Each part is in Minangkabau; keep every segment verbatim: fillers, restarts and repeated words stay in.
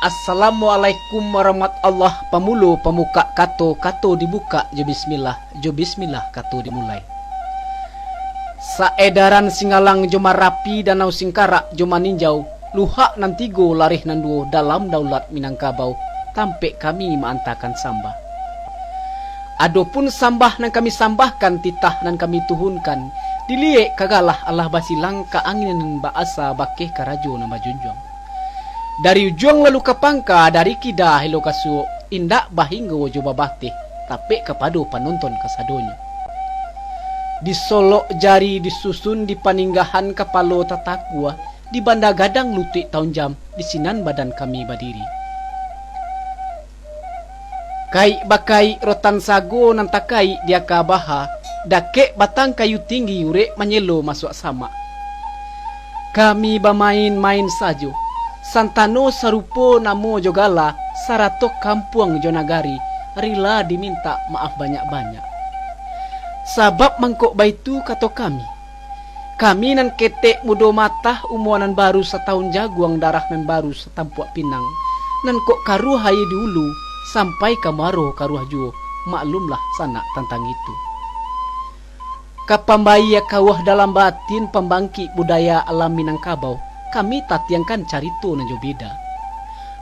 Assalamualaikum warahmatullahi. Pamulo pamukak kato, kato dibukak jo bismillah, jo bismillah kato dimulai. Saedaran Singalang jo Marapi, Danau Singkarak jo Maninjau, luhak nan tigo, lareh nan duo, dalam daulat Minangkabau, tampek kami maantakan sambah. Adopun sambah nan kami sambahkan, titah nan kami tuhunkan, diliek ka galah alah basilang, ka angin nan baasa, bakeh karajo nan bajunjuang. Dari ujuang lalu ka pangka, dari kida hilo ka suok, indak bahinggo jo babateh, tapek kapado panonton kasadonyo. Disolok jari, disusun di paninggahan, kapalo tatakua, di banda gadang lutuik taunjam, di sinan badan kami badiri. Kaik bakaik rotan sago nan takaik di aka baha, dakek batang kayu tinggi, urek manyelo masuak samak. Kami bamain-main sajo, santano sarupo namo jo gala, sarato kampuang jo nagari, rila dimintak maaf banyak-banyak. Sabab mangko baitu kato kami, kami nan ketek mudo matah, umua nan baru satahun jaguang, darah nan baru satampuak pinang, nan kok karuah aia di ulu, sampai ka muaro karuah juo, maklumlah sanak tantang itu. Ka pambayia kauah dalam batin, pambangkik budaya alam Minangkabau, kami tatiangkan carito nan jo bida.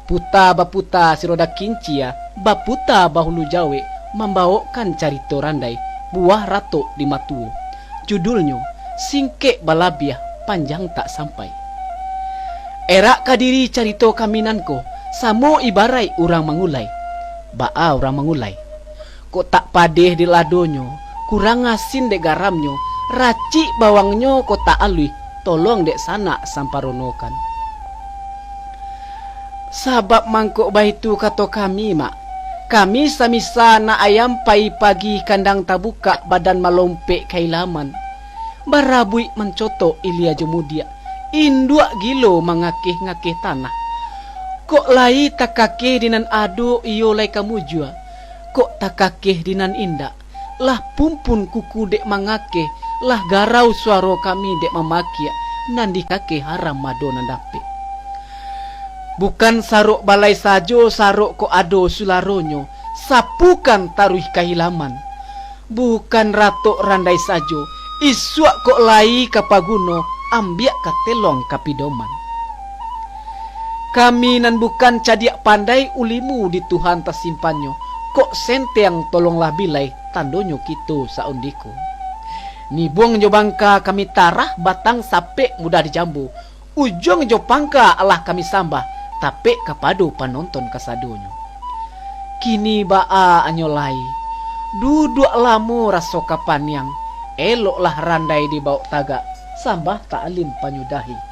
Puta baputa siroda kincia, baputa bahulu jawek, mambaokkan carito randai, buah ratok di matuo. Judulnyo, Singkek Balabiah, Panjang Tak Sampai. Erak ka diri carito kami nan ko, samo ibaraik urang mangulai. Baa urang mangulai? Kok tak padeh dek ladonyo, kurang asin dek garamnyo, racik bawangnyo kok tak aluih, tolong dek sanak samparonokan. Sabab mangko baitu kato kami, Mak. Kami samisa anak ayam pai pagi, kandang tabukak, badan malompek ka ilaman. Barabuik mancotok ilia jo mudiak, induak gilo mangakeh-ngakeh tanah. Kok lai takakeh di nan ado, iyo lai ka mujua. Kok takakeh di nan indak, lah pumpun kuku dek mangakeh, lah garau suaro kami dek mamakiak, nan dikakeh haram ado nan dapek. Bukan sarok balai sajo, sarok kok ado sularonyo, sapukan taruih ka ilaman. Bukan ratok randai sajo, isuak kok lai ka paguno, ambiak ka telong ka pidoman. Kami nan bukan cadiak pandai, ulimu di Tuhan tasimpannyo, kok senteng tolonglah bilai, tandonyo kito saundiko. Nibuang jo bangka kami tarah, batang sapek mudah dijambo, ujuang jo pangka alah kami sambah, tapek kapado panonton kasadonyo. Kini baa anyo lai, duduak lamo raso ka paniang, eloklah randai dibaok tagak, sambah taklim panyudahi.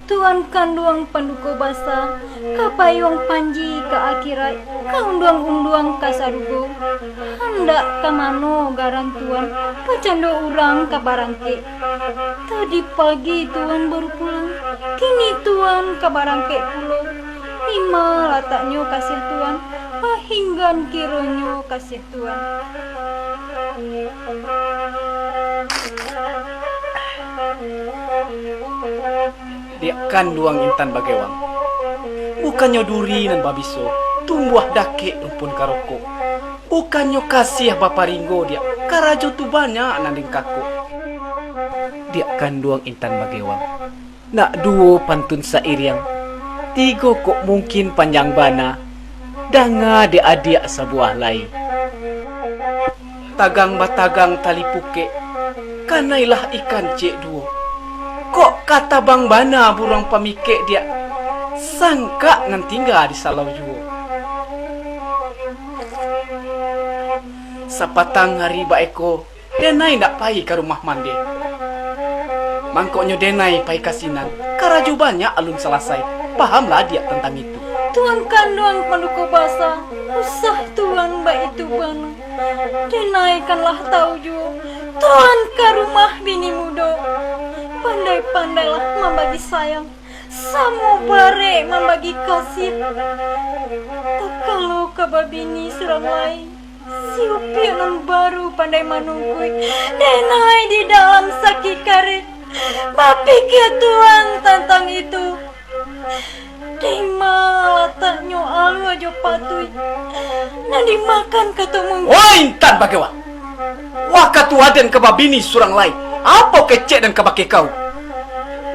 Tuan kanduang panduko basa, ka payuang panji ka akhirat, ka unduang-unduang ka sarugo. Handak ka mano garan Tuan, pacando urang ka barangkek. Tadi pagi Tuan baru pulang, kini Tuan ka barangkek pulo. Dima lataknyo kasiah Tuan, pahinggan kironyo kasiah Tuan. Diak kanduang intan bagewang. Bukannyo duri nan babiso, tumbuah dakek rumpun karokok. Bukannyo kasiah baparinggo, diak, karajo tu banyak nan den kakok. Diak kanduang intan bagewang. Nak duo pantun sairiang, tigo kok mungkin panjang bana, danga dek adiak sabuah lai. Tagang batagang tali pukek, kanailah ikan ciek duo. Kok ka tabang bana buruang pamikek, diak, sangkak nan tingga di salau juo. Sapatang ari baeko, denai ndak pai ka rumah mande. Mangkonyo denai pai ka sinan, karajo banyak alun salasai. Pahamlah adiak tantang itu. Tuan kanduang panduko basa, usah Tuan baitu bana. Denai kan lah tau juo, Tuan ka rumah bini mudo. Pandai-pandailah mambagi sayang, samo barek mambagi kasiah. Takalo ka babini surang lai, si upiak nan baru pandai manungkuik, denai di dalam sakik kareh. Bapikia Tuan tantang itu. Dima lataknyo alua jo patuik, nan dimakan kato mungkin. Oi, intan bagewang! Wakatu aden ka babini surang lai, apo kecek den kabake kau?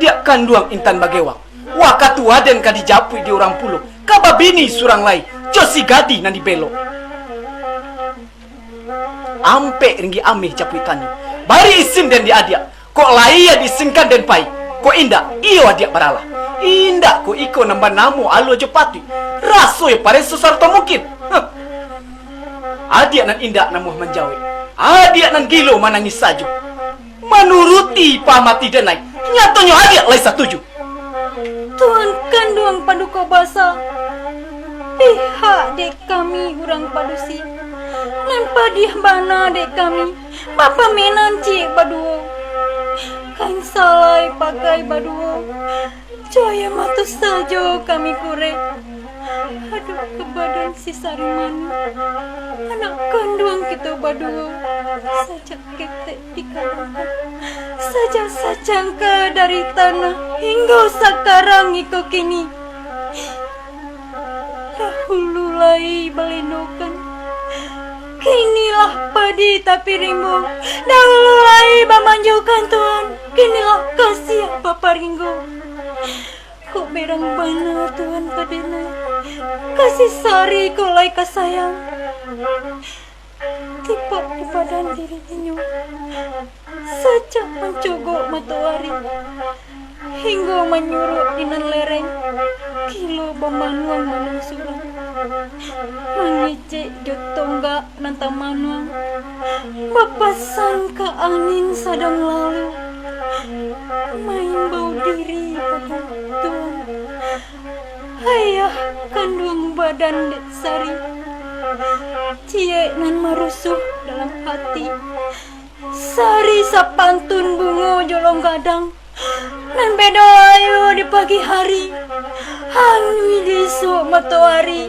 Diak kanduang intan bagewang, wakatu aden ka dijapuik di urang pulo, ka babini surang lai, jo si gadih nan dibelok. Ampek ringgik ameh japuik tanyo. Bari isin den di adiak. Kok lai diisinkan den pai, kok indak, iyo adiak baralah. Indak kok iko nan banamo alua jo patuik, raso yo pareso sarato mungkin. Huh. Adiak nan indak namuah manjawek, adiak nan gilo manangih sajo. Manuruti paham ati denai, nyatonyo adiak lai satuju. Tuan kanduang panduko basa, pihak dek kami urang padusi, nan padiah bana dek kami, bapamenan ciek baduo. Kain salai pakai baduo, cahaya mato sajo kami kurek. Aduh, ka badan si Sari Manik, anak kanduang kito baduo, sajak ketek dikalongkan, sajak sacangka dari tanah, hinggo sakarang iko kini. Dahulu lai balindokan, kinilah padi tapi rimbo. Dahulu lai bamanjokan Tuan, kinilah kasiah baparinggo. Kok berang bana Tuan ka denai, ka si Sari kok lai ka sayang. Tipak di badan diri inyo, sajak mancogok matoari, hinggo manyuruak di nan lereng, kilo bamanuang-manuang surang. Mangecek jo tonggak nan tamanuang, bapasan ka angin sadang lalu, maimbau diri pado Tuhan. Ayah kanduang badan dek Sari, ciek nan marusuah dalam hati. Sari sapantun bungo jolong gadang, nan bedo ayo di pagi hari, hanui di isuak matoari,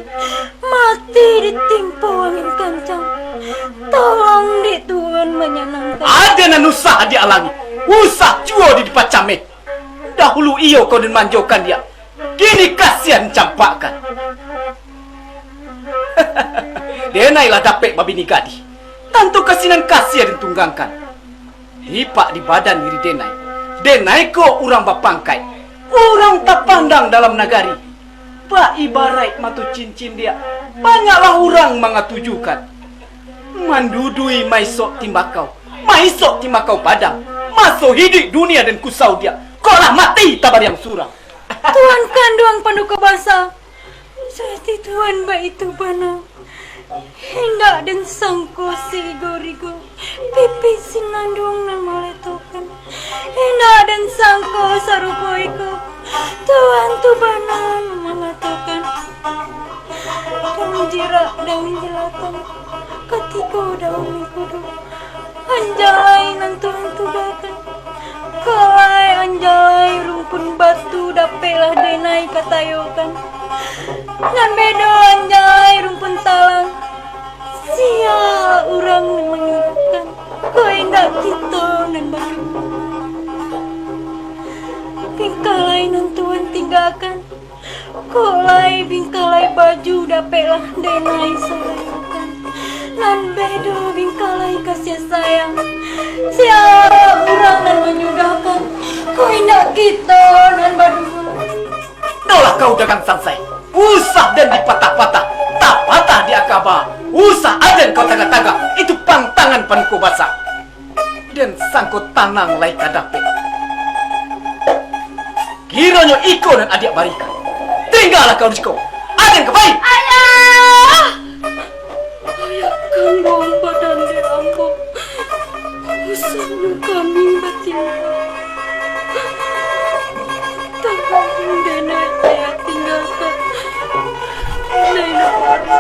mati ditimpo angin kancang. Tolong dek Tuhan manyanangkan. Ado nan usah dialangi, usah juo di dipacameh. Dahulu iyo kau den manjokan diak, kini kasiah den campakkan. Denai lah dapek babini gadih, tantu ka sinan kasiah den tunggangkan. Tipak di badan diri denai, denai ko urang bapangkaik, urang tapandang dalam nagari. Baibaraik mato cincin diak, banyaklah urang mangatujukan. Mandudui maisok timbakau, maisok timbakau padang. Maso hiduik dunia den kusau diak, kok lah mati tabariang surang. Tuan kanduang panduko basa, jadi Tuan baitu bana. Indak den sangko si Igo-Rigo, pipih sinanduang nan maletokan. Indak den sangko sarupo iko, Tuan tu bana mangatokan, daun jirak, daun jelatan, katiko daun mangkudu. Anjay nan Tuan tugakan. Kalai anjay rumpun batu dapeklah denai katayokan. Nan bedo anjay rumpun talang. Sia urang nan mangidukan, kok indak kito nan baduo. Bingkalai nan Tuan tinggakan, kok lai bingkalai baju dapeklah denai sarayokan. Nan bedo bingkalai kasiah sayang, sia urang nan manyudahkan, kok indak kito nan baduo. Dolah kau dagang sansai, usah den dipatah-patah, tapatah di akaba, usah aden kau tagah-tagah, itu pantangan panukuah basa. Den sangko tanang lai ka dapek. Kironyo iko nan adiak barikan, tinggalah kau di siko, aden ka pai. Ayah! Ayah kanduang badan dek ambo, usahlah kami batingga. Tangguang denai ayah tinggakan. Denai nak bari.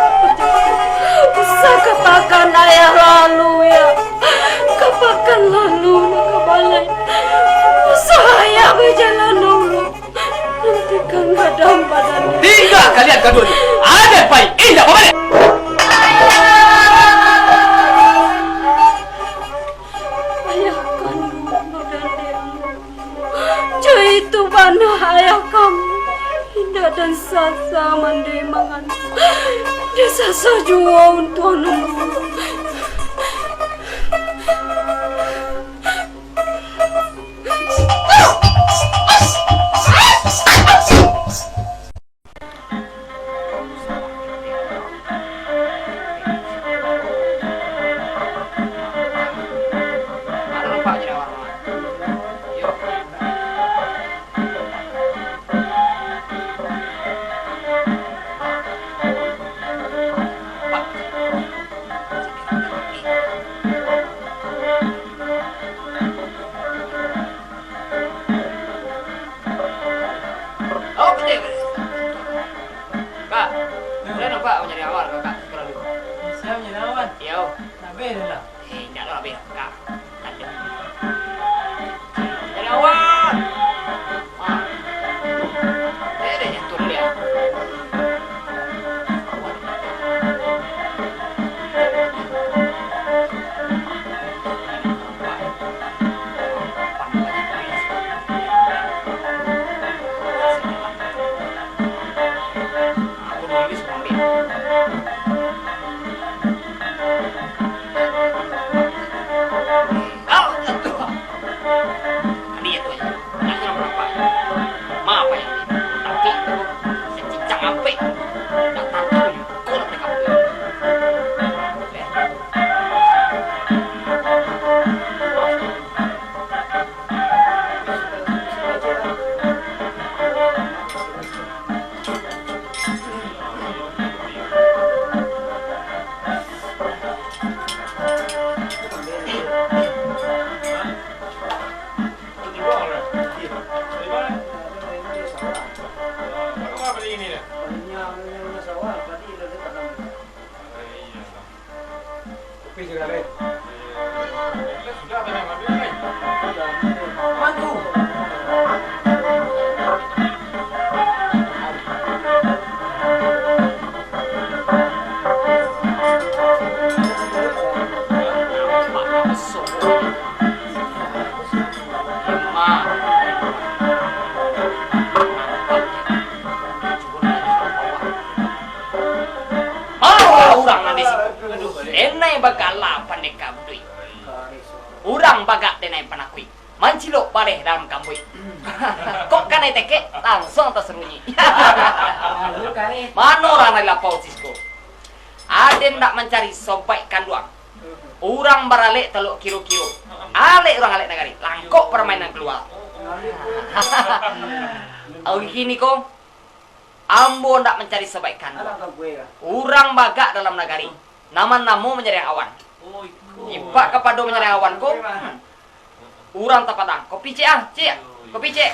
Usah ka pakan ayah lalu, ya. Ka pakan lalu, nak ka balai. Usah ayah bajalan dulu. Nanti kan gadang badan. Tingga kalian kaduonyo. Aden pai, indak babaliak. Ayah kanduang badan dek ambo. Jaitu bana ayah kami. Indak dan sasa mande mangan. Dia sasa juo untuang nunggu. Oke, Kak. Sudah nampak mencari awal, Kakak? Kurang lebih. Siap mencari awal? Iya. Nak beh dah lah. Eh, indak lah, beh. Kak. Mencari awal. Ah. Eh, dah jatuh dia. Tapi, cincang ampek, dak tantu, kau nak kampung. Kopi sagalo. Sudah, banyak madu, kan? Madu. Alah, urang nan di siko. Denai bagak lah pandeka buduik. Urang bagak denai panakui. Mancilok baleh dalam kambuik. Kok kanai tekek, langsuang tasarunyi. Mano urang nan di lapau siko? Aden ndak mancari sobaik kanduang. Urang baralek talok kiro-kiro. Alek urang alek nagari. Langkok parmainan kalua. Kini ko, ambo ndak mancari sobaik kanduang. Urang bagak dalam nagari. Nan manamo Manyariang Awan. Imbau kapado Manyariang Awan ko, hmm, urang tapadang. Kopi, Cik, ah, Cik. Kopi, Cik.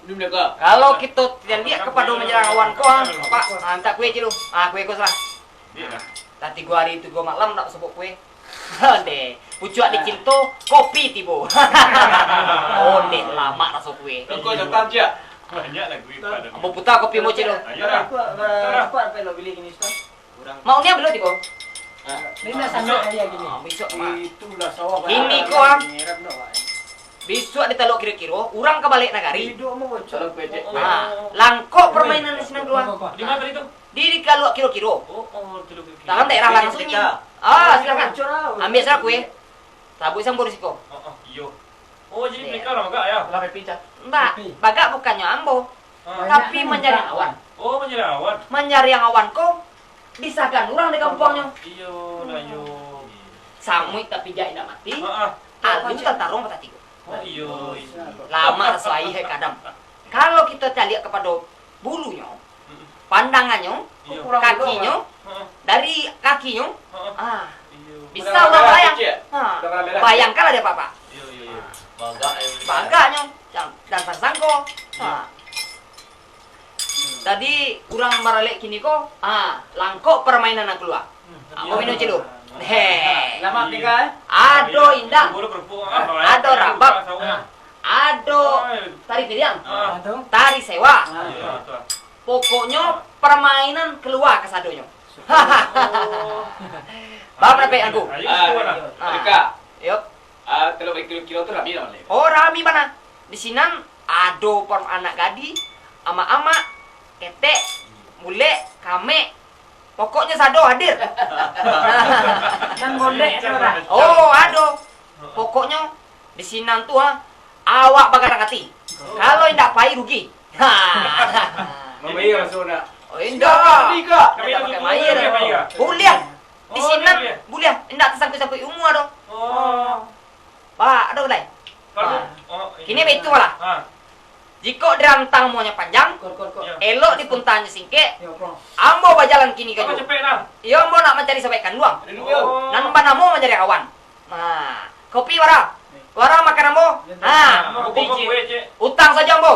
Kalau kito caliak kapado manjarang awan ko, ah, Pak, ah, mintak kue ciek lu. Ah, kue ko salah. Lah tigo hari tigo malam ndak sabok kue. Ondeh, pucuak dicinto, kopi tibo. Ondeh, lamak raso kue. Toko datang ciek. Banyak lah kue pada. Ambo puta kopi mo ciek lu. Ayo lah. Kuat, kuat, kuat, kuat, kuat, bili kini, Ustaz. Mak Unia balo tibo? Hah? Ini dah sampai hari lagi ni. Ah, bisuak, Mak. Itulah sawah. Kini ko, ah. Bisuak di talok kiro-kiro, urang ka baliak nagari. Hidup mau bocor. Nah, langkok permainan di sinan kalua. Di ma tadi tu? Di, di talok kiro-kiro. Oh, oh, talok kiro-kiro. Dalam daerah Langsunyi. Ah, silakan. Ambiak sajo kue. Sabuik sajo di siko. Oh, oh, iyo. Oh, jadi mereka urang bagak, yo? Lah, Pepi, Cak. Ndak, bagak bukannyo ambo. Ah. Tapi manjariang awan. Oh, manjariang awan. Manjariang awan ko disagan urang di kampuangnyo. Iyo, lah, iyo. Samuik tapijak indak mati, ah, ah, alu tataruang patatigo. Oh, iyo, iyo. Lamak raso aia, hai kadam. Kalau kito caliak kapado bulunyo, mm-mm, pandangannyo, iyo, kakinyo, heeh, dari kakinyo, heeh, ah, iyo, bisa urang balayang. Kecil. Ha, bayangkanlah dek Apak. Iyo, iyo, iyo. Bagak, iyo. Bagaknyo, dan, dan sangko. Iyo. Ha. Jadi, urang baralek kini ko, ah, langkok parmainan nan kalua. Hmm. Ah, iyo. Ko minum ciek lu. Heh. Lamak, eh? Ado indang. Ado rabab. Ah. Ado tari piriang. Ah. Tari sewa. Ah. Iyo, betul. Pokoknyo, parmainan kalua kasadonyo. Oh. Ba pandapek angku? Ayo, ah, situ lah. Ah. Rika. Yup. Ah, kalau bakiro-kiro tu rami lah, Mak. Oh, rami bana. Di sinan ado pam-, anak gadih, amak-amak, ketek, bulek, kamek. Pokoknyo sado hadir. Nan bondek tu lah. Oh, ado. Pokoknyo di sinan tu, ah, awak bagarang ati. Kalau indak pai, rugi. Ha. Mambayia masuak ndak? Oh, indak. Silakan, Rika. Indak pakai mayia doh. Buliah. Di sinan buliah. Buliah. Indak tasangkuik-sangkuik umua doh. Oh. Pak, ado lai? Kalau, ah, oh, iyo. Kini baitu malah. Ah. Jikok dirantang umunyo panjang, elok dipuntannyo singkek, ambo bajalan kini ka juo. Iyo, ambo nak mancari sabaik kanduang. Oh. Nan banamo manjariang awan. Nah, kopi wara. Wara makan ambo. Nah, kopi ciek. Utang sajo ambo.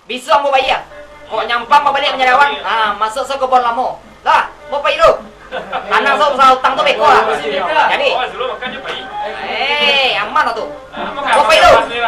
Bisuak ambo bayia. Kok nyampang babaliak manjariang awan, ha, masuak sajo ka buang lamo. Lah, ambo pai dulu. Tanang sajo masalah utang tu beko lah. Jadi. Eh, aman lah tu. Ambo pai dulu.